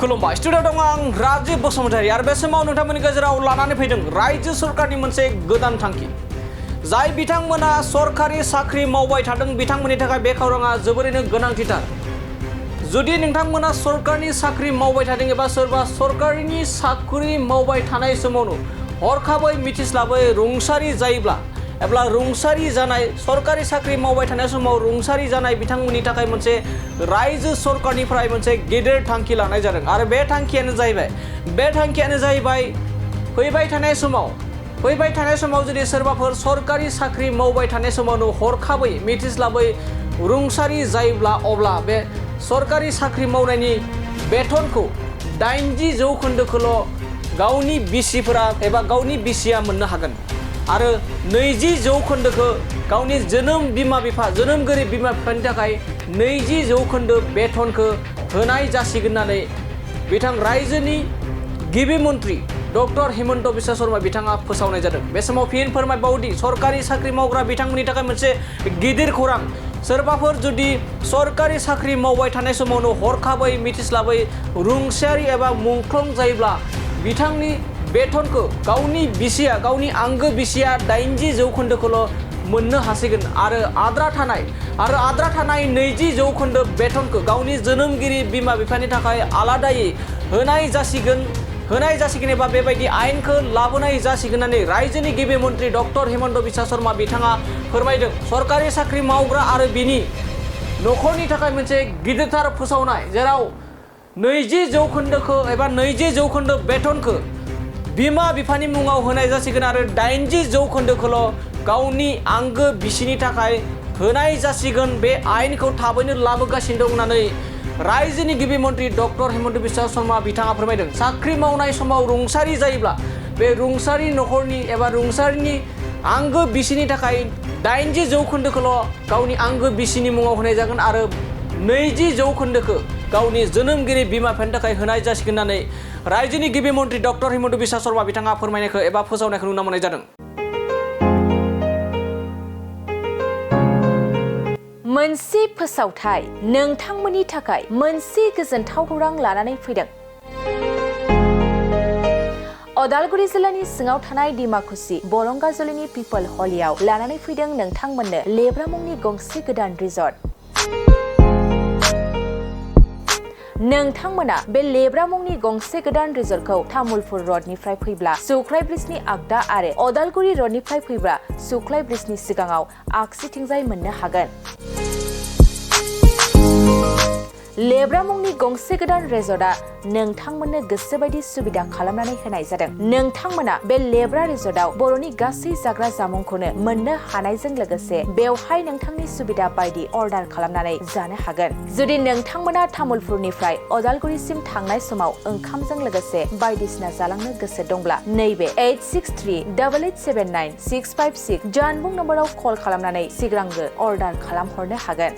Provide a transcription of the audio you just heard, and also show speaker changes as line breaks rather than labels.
खुलुमबाय स्टुडिअ दं आं राजीव बसुमतारी आरो बे समाव नोंथांमोननि गेजेराव लानानै फैदों रायजो सरकारनि मोनसे गोदान थांखि जाय बिथांमोना सरकारि साख्रि मावबाय थादों बिथांमोननि थाखाय बे खौराङा जोबोरैनो गोनांथिथार जुदि नोंथांमोना सरकारनि साख्रि मावबाय थादों एबा सोरबा सरकारनि साख्रि मावबाय थानाय समावनो हरखाबै मिथिस्लाबै रुंसारि जायोब्ला एबा रुंसारि जानाय सरकारि साख्रि मावबाय थानाय समाव रुंसारि जानाय बिथांमोननि थाखाय मोनसे रायजो सरकारनिफ्राय मोनसे गेदेर थांखि लानाय जादों आरो बे थांखियानो जाहैबाय फैबाय थानाय समाव जुदि सोरबाफोर सरकारि साख्रि मावबाय थानाय समावनो हरखाबै मिथिस्लाबै रुंसारि जायोब्ला अब्ला बे सरकारि साख्रि मावनायनि बेथनखौ 80% गावनि बिसिफोरा एबा गावनि बिसिया मोननो हागोन आरो 20% गावनि जोनोमगिरि बिमा बिफानि थाखाय 20% बेथनखौ होनाय जासिगोन होननानै बिथां रायजोनि गिबि मन्त्रि डक्टर हिमन्त बिश्व शर्मा बिथाङा फोसावनाय जादों। बे समाव फिन फोरमायबावदि सरकारि साख्रि मावग्रा बिथांमोननि थाखाय मोनसे गिदिर खौरां सोरबाफोर जुदि सरकारि साख्रि मावबाय थानाय समावनो हरखाबै मिथिस्लाबै रुंसारि एबा मुंख्लं जायोब्ला बिथांनि बेथनखौ गावनि आंगो बिसिया 80%खौल' मोननो हासिगोन आरो आद्रा थानाय 20% बेथनखौ गावनि जोनोमगिरि बिमा बिफानि थाखाय आलादायै होनाय जासिगोन एबा बेबायदि आयेनखौ लाबोनाय जासिगोन होननानै रायजोनि गिबि मन्त्रि डक्टर हिमन्त बिश्व शर्मा बिथाङा फोरमायदों। सरकारि साख्रि मावग्रा आरो बिनि न'खरनि थाखाय मोनसे गिदिरथार फोसावनाय जेराव 20%खौ एबा 20% बेथनखौ बिमा बिफानि मुङाव होनाय जासिगोन आरो 80%खौल' गावनि आंगो बिसिनि थाखाय होनाय जासिगोन। बे आयेनखौ थाबैनो लाबोगासिनो दं होननानै रायजोनि गिबि मन्त्रि डक्टर हिमन्त बिश्व शर्मा बिथाङा फोरमायदों। साख्रि मावनाय समाव रुंसारि जायोब्ला बे रुंसारि न'खरनि एबा रुंसारिनि आंगो बिसिनि थाखाय 80%खौल' गावनि आंगो बिसिनि मुङाव होनाय जागोन आरो 20%खौ गावनि जोनोमगिरि बिमा बिफानि थाखाय होनाय जासिगोन होननानै रायजोनि गिबि मन्त्रि डक्टर हिमन्त बिश्व शर्मा बिथाङा फोरमायनायखौ एबा फोसावनायखौ नुनो मोननाय जादों।
मोनसे फोसावथाय नोंथांमोननि थाखाय मोनसे गोजोनथाव खौरां लानानै फैदों। अदालगुरि जिल्लानि सिङाव थानाय डिमाकुसि बरंगाजुलिनि पिपल हलियाव लानानै फैदों नोंथांमोननो लेब्रा मुंनि गंसे गोदान रिजर्ट। नोंथांमोना बे लेब्रा मुंनि गंसे गोदान रिजर्टखौ तामुलपुर रडनिफ्राय फैब्ला सुख्लाय ब्रिजनि आगदा आरो अदालगुरि रडनिफ्राय फैब्ला सुख्लाय ब्रिजनि सिगाङाव आगसिथिंजाय मोननो हागोन। लेब्रा मुंनि गंसे गोदान रिजर्टआ नोंथांमोननो गोसोबायदि सुबिदा खालामनानै होनाय जादों। नोंथांमोना बे लेब्रा रिजर्टआव बर'नि गासै जाग्रा जामुंखौनो मोननो हानायजों लोगोसे बेवहाय नोंथांनि सुबिदा बायदि अर्डार खालामनानै जानो हागोन। जुदि नोंथांमोना तामुलपुरनिफ्राय अदालगुरिसिम थांनाय समाव ओंखामजों लोगोसे बायदिसिना जालांनो गोसो दंब्ला नैबे 8638879656 जानबुं नम्बराव कल खालामनानै सिगांग्रो अर्डार खालामहरनो हागोन।